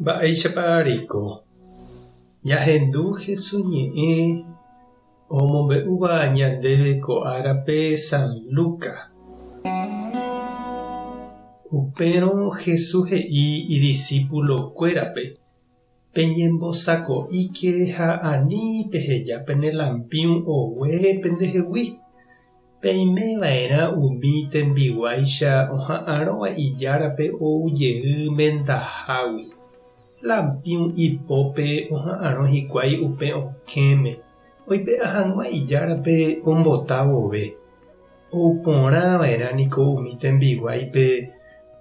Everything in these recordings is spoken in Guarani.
Mba'éichapa reiko? Ñahendu Jesús ñe'ẽ omombe'úva ñandéve ko árape San Lucas. Upérõ Jesús he'i idisípulokuérape, Peñembosako'íke ha ani peheja pene lampĩu ogue pendehegui. Peime va'erã umi tembiguáicha oha'arõva ijárape ou jey mendahágui. Lampĩu ipópe oha'arõ hikuái upe okẽme, oipe'a hag̃ua ijárape ombota vove. Ou porã va'erã niko umi tembiguáipe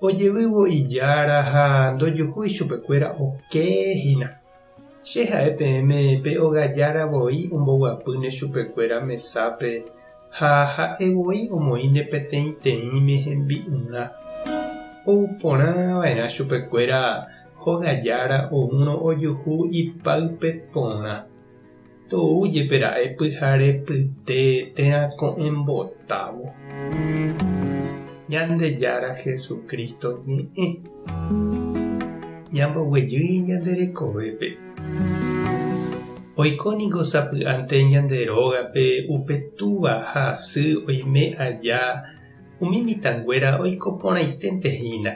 ojevývo ijára ha ndojuhúi chupekuéra oke hína. Che ha'e peẽme pe ogajára voi omboguapýne chupekuéra mesápe ha ha'e voi omoĩne peteĩteĩme hembi'urã. Ou porã va'erã chupekuéra hogajára oúrõ ojuhu ipáype porã. Tou jepe ra'e pyhare pyte térã ko'ẽmbotávo. Ñandejára Jesucristo ñe'ẽ. Ñamboguejy ñande rekovépe. Oiko niko sapy'ánte ñande rógape upe túva ha sy oime aja umi mitãnguéra oiko porãiténte hína.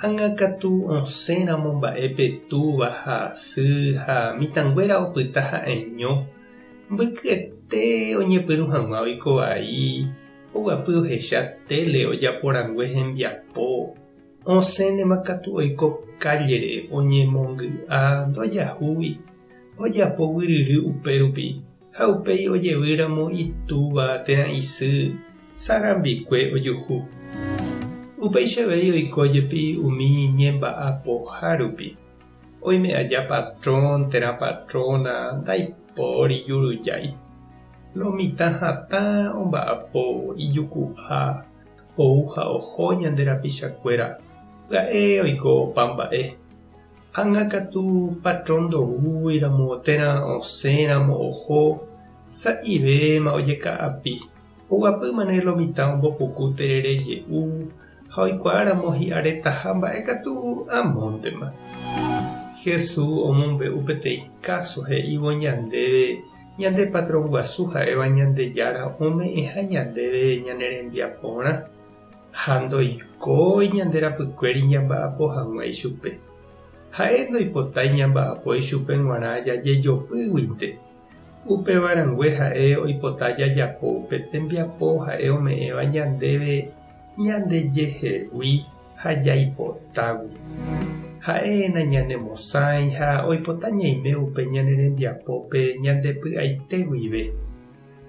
Ág̃a katu osẽramo mba'e pe túva ha sy ha mitãnguéra opyta ha'eño, mbykyete oñepyrũ hag̃ua oiko vai, oguapy ohecha téle ojaporangue hembiapo, osẽnema katu oiko kállere oñemongy'a ndojahúi, ojapo guyryry upérupi ha upéi ojevýramo itúva térã isy sarambikue ojuhu. Upéicha avei oiko jepi umi ñemba'apoha rupi. Oime aja patrón térã patróna ndaipóri jurujái. Lo mitã hatã omba'apo ijuku'a ou ha oho ñande rapichakuéra, pya'e oiko opa mba'e. Ág̃a katu patrón ndoúiramo térã osẽramo oho, sa'ivéma ojeka'api. Oguapýmane lo mitã ombopuku terere je'u ha oikuaáramo hi'aretaha mba'e katu amóntema. Jesús omombe'u peteĩ káso he'ívo ñandéve ñande patrón guasu ha'éva Ñandejára ome'ẽha ñandéve ñane rembiaporã. Ha ndoikói ñande rapykuéri ñamba'apo hag̃ua ichupe. Ha'e ndoipotái ñamba'apo ichupe g̃uarã jajejopýguinte. Upéva rangue ha'e oipota jajapo upe tembiapo ha'e ome'ẽva ñandéve ñandejehegui ha jaipotágui. Ha'e nañanemosãi ha oipota ñaime upe ñane rembiapópe ñande py'aite guive.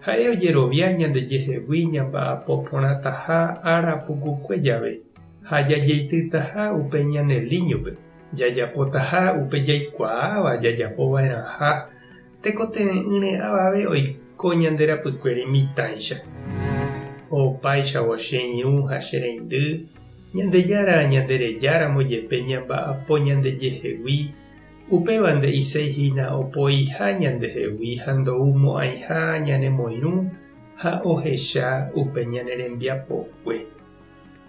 Ha'e ojerovia ñandejehegui ñamba'apo porãtaha ára pukukue jave ha jajeitytaha upe ñane líñope, jajapotaha upe jaikuaáva jajapova'erãha tekotevẽ'ỹre avave oiko ñande rapykuéri mitãicha. Opáichavo che irũ ha che reindy, Ñandejára ñanderejáramo jepe ñamba'apo ñandejehegui, Upéva nde'iséi hína opoiha ñandehegui ha ndoumo'ãiha ñanemoirũ ha ohecha upe ñane rembiapokue.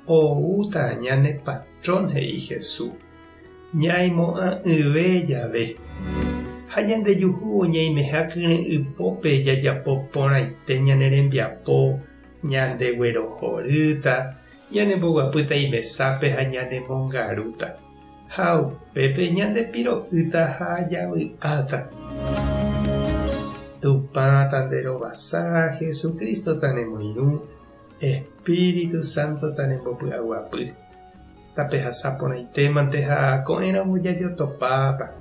Oúta ñane patrón he'i Jesús, ñaimo'ã'ỹve jave. Ha ñandejuhu ñaimeha kyre'ỹpópe jajapo porãite ñane rembiapo, ñandeguerohorýta, ñanemboguapýta imesápe ha ñanemongarúta. Ha upépe ñande piro'ýta ha javy'áta. Tupã tanderovasa, Jesucristo tanemoirũ, Espíritu Santo tanembopy'aguapy. Tapehasa porãitémante ha ko'ẽramo jajotopáta.